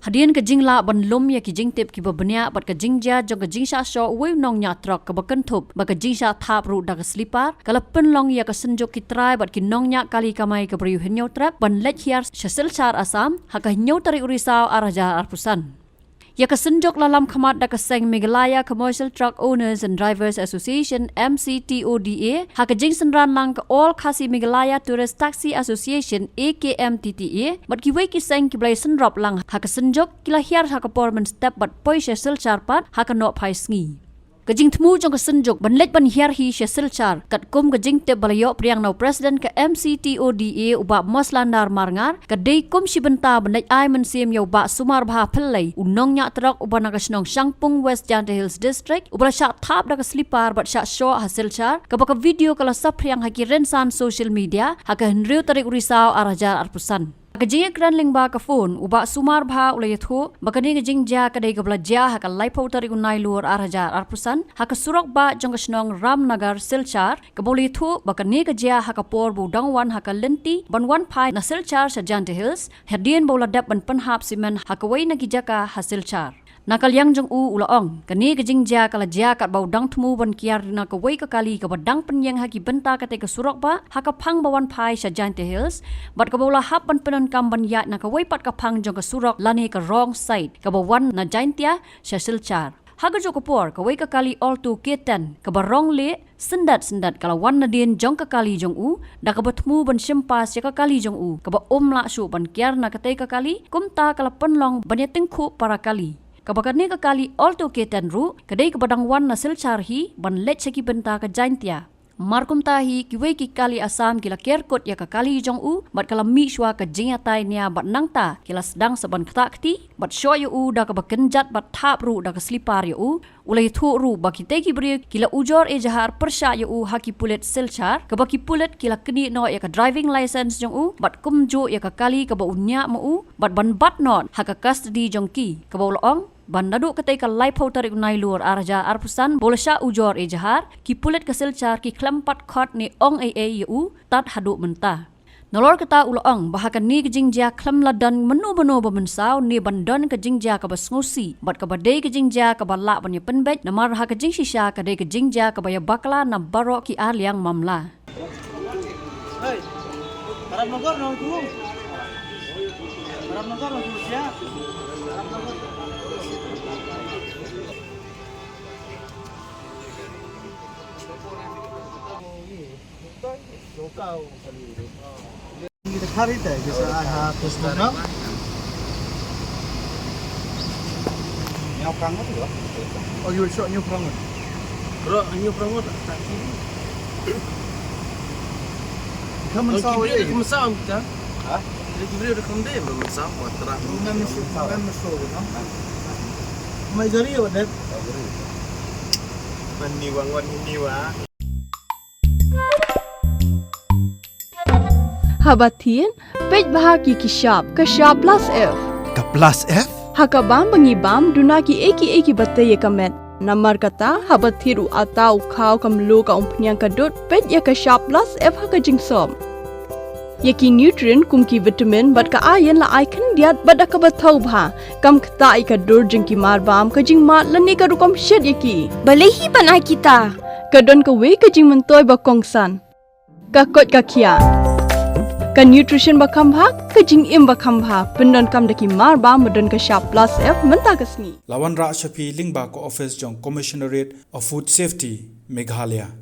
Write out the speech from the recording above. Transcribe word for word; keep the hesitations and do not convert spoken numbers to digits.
Hadien ka jinglah ban lum ïa ki jingtip kiba bniah bad ka jingjia jong ka jingshah shoh uwei u nongñiah trok kaba kynthup bad ka jingshah thap ruh da ka slipar, ka la pynlong ïa ka synjuk ki trai bad ki nongñiah kali kamai ka briew Hynñiewtrep ban leit hiar sha Silchar, Assam ha ka hynñiew tarik u Risaw ar hajar arphew san. Ïa ka synjuk la lam khmat da ka seng Meghalaya Commercial Truck Owners and Drivers Association, M C T O D A, ha ka jingsynran lang ka All Khasi Meghalaya Tourist Taxi Association, A K M T T A, bad kiwei ki seng kiba la ïasynrop lang ha ka synjuk, ki la hiar ha ka por mynstep bad poi sha Silchar pat ha ka nohphai sngi. Ka jingthmu jong ka synjuk ban leit ban hiar hi sha Silchar, katkum ka jingtip ba la ïoh pdiang na u President ka M C T O D A u Bah Moslandar Marngar, ka dei kum shi bynta ban leit ai mynsiem ïa u Bah Sumarbha Pillai, u nongñiah trok uba na ka shnong Shangpung, West Jaintia Hills District, uba la shah thap da ka slipar bad shah shoh ha Silchar, kaba ka video ka la saphriang ha ki rynsan social media ha ka hynriew tarik u Risaw ar hajar arphew san. Ka jingïakren lyngba ka phone, u Bah Sumarbha u la ïathuh ba kane ka jingjia ka dei kaba la jia ha ka laiphew tarik u Nailur ar hajar arphew san ha ka surok bah jong ka shnong Ramnagar, Silchar, kaba u la ïathuh ba kane ka jia ha ka por ba u dang wan ha ka lynti ban wan phai na Silchar sha Jaintia Hills, hadien ba u la dep ban pynhap simen ha kawei na ki jaka ha Silchar. Na ka liang jong u, u la ong, kane ka jingjia ka la jia katba u dang thmu ban kiar na kawei ka kali kaba dang pynïeng ha ki bynta katei ka surok bah ha ka phang ba wan phai sha Jaintia Hills, bad kaba u la hap ban pyndonkam ban ïaid na kawei pat ka phang jong ka surok lane ka wrong side, kaba wan na Jaintia sha Silchar. Ha kajuh ka por, kawei ka kali Alto K ten kaba rong lieh syndet syndet ka la wan nadien jong ka kali jong u, da kaba thmu ban shim pas ïa ka kali jong u kaba um lah shuh ban kiar na katei ka kali, kumta ka la pynlong ban ïatyngkhuh para kali. Kaba kane ka kali Alto K ten ruh ka dei kaba dang wan na Silchar hi ban leit sha ki bynta ka Jaintia. Mar kumta hi, kiwei ki kali Assam ki la ker kut ïa ka kali jong u bad ka la mih shuwa ka jingïatai nia bad nangta ki la sdang sa ban ktah kti bad shoh ïa u da kaba kynjat bad thap ruh da ka slipar ïa u. U la ïathuh ruh ba kitei ki briew ki la ujor ejahar pyrshah ïa u ha ki pulit Silchar, kaba ki pulit ki la knieh noh ïa ka driving license jong u bad kumjuh ïa ka kali kaba u ñiah ma u bad ban bat noh ha ka custody jong ki, kaba u la ong ba naduh katei ka laiphew tarik u Nailur ar hajar arphew san ba u la shah ujor ejahar, ki pulit ka Silchar ki khlem pat khot ne ong ei ei ïa u tad haduh mynta. Nalor kata, u la ong ba ha kane ka jingjia khlem la don mano mano ba mynsaw ne ban don ka jingjia kaba sngewsih bad kaba dei ka jingjia kaba lah ban ïapynbeit, namar ha ka jingshisha ka dei ka jingjia kaba ïabakla na baroh ki ar liang mamla. Kita cari deh, bisa ada terus program. Nyau kang tu lah. Oh, you shot New Prangut. Bro, New Prangut lah. Kamu sawi. Kamu sawi kita. Ha? Jadi kita kamu deh, kamu sawi. Kamu sawi. Mai jari ya, Dad? Mandi wang wan ini wa. Haba thied, peit bha ki ki shap, ka shap plus F. Ka plus F? Ha ka bam ba ngi bam, duna ki ei ki ei kiba tei ïa ka met. Namar kata, haba thied u atta u khaw ka mluh ka umphniang ka dud, peit ïa ka shap plus F ha ka jingsop. Ïa ki nutrient kum ki vitamin bad ka iron la ai khyndiat bad da kaba thaw bha. Kam ktah ïa ka dur jong ki mar bam, ka jingmad lane ka rukom shet ïa ki. Balei hi ban ai kita? Ka don kawei ka jingmyntoi ba kongsan. Ka koit ka khiah. Ka nutrition ba kham bha, ka jingim ba kham bha. Pyndonkam da ki mar bam ba don ka shap plus F mynta ka sngi. La wanrah sha phi lyngba ka office jong Commissionerate of Food Safety, Meghalaya.